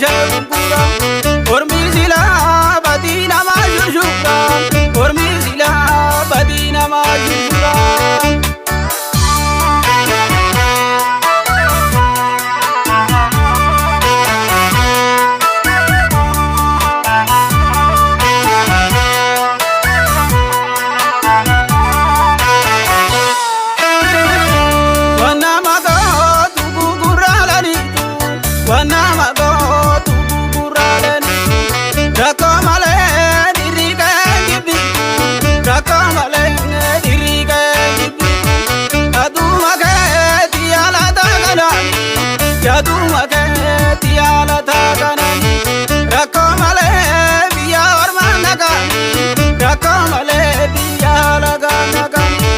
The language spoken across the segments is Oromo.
Ishee gurgura. Ormi silaa badii namaa shushuura. Ormi silaa badii namaa shushuura. Wanama gootu gugurraalaniitu. Wanama gootu gugurraalaniitu. Rakkoo malee dhirri kee jibbitu. Rakkoo malee dhirri kee jibbitu. Aduuma keetti yaala taakanaani. Yaaduma keetti yaala taakanaani. Rakkoo malee biyya ormaa nagaani. Rakkoo malee biyya alagaa nagaani.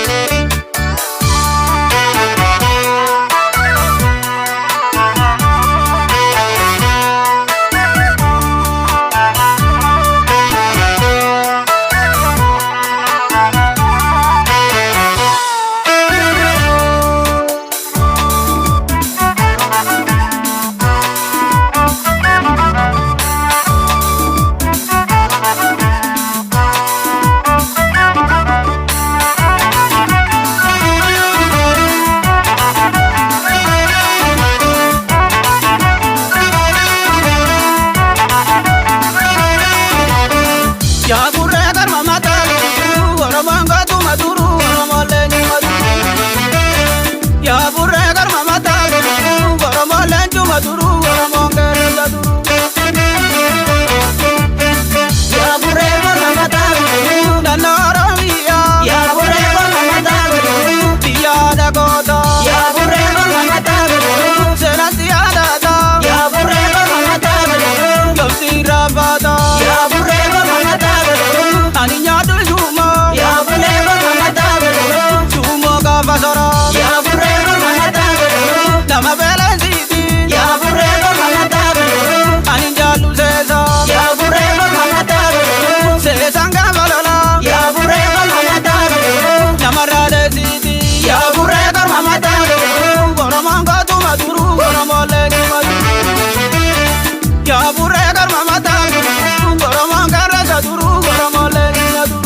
Yaaburree garma mataa gurguru, Oromoon gootu maduru, Oromoon leencu maduru. Yaaburree garma mataa gurguru, Oromoon leencu maduru, Oromoon qeerransa duru. Yaaburree morma mataa gurguru. Naannoo Oromiyaa. Yaaburree morma mataa gurguru. Biyya dhagoota. Yaaburree morma mataa gurguru. Seenaan si yaadata. Yaaburree morma mataa gurguru. Yoomsi raafata. Yaaburree morma mataa gurguru. Ani nyaadhu suumoo. Yaaburree morma mataa gurguru. Suumoo gaafa sora. Yaaburree morma mataa gurguru. Nama beeleensiiti. Yaaburree morma mataa gurguru. Ani jaallu seesa. Yaaburree morma mataa gurguru. Seesaan gaafa lola. Yaaburree morma mataa gurguru. Namarraa deessiiti. Yaaburree morma mataa gurguru. Oromoon gootu maduru, Oromoon leencu maduru. Yaaburree garma mataa gurguru, Oromoon qeerransa duru, Oromoon leencu maduru.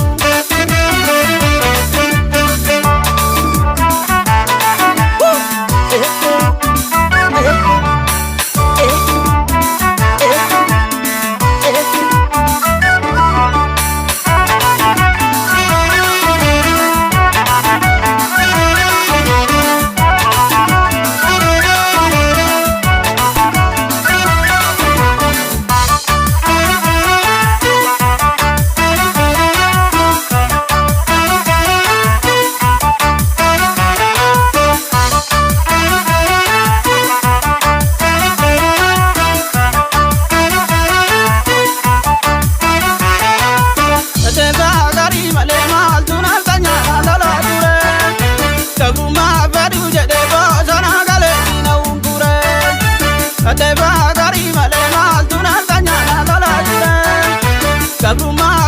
Teesaa gaarii malee maaltu naaf nyaata lolaa ture. Gabrummaa fedhu jedhee bosona galee diina ture. Teesaa gaarii malee maaltu naaf nyaata lolaa ture. Gabrummaa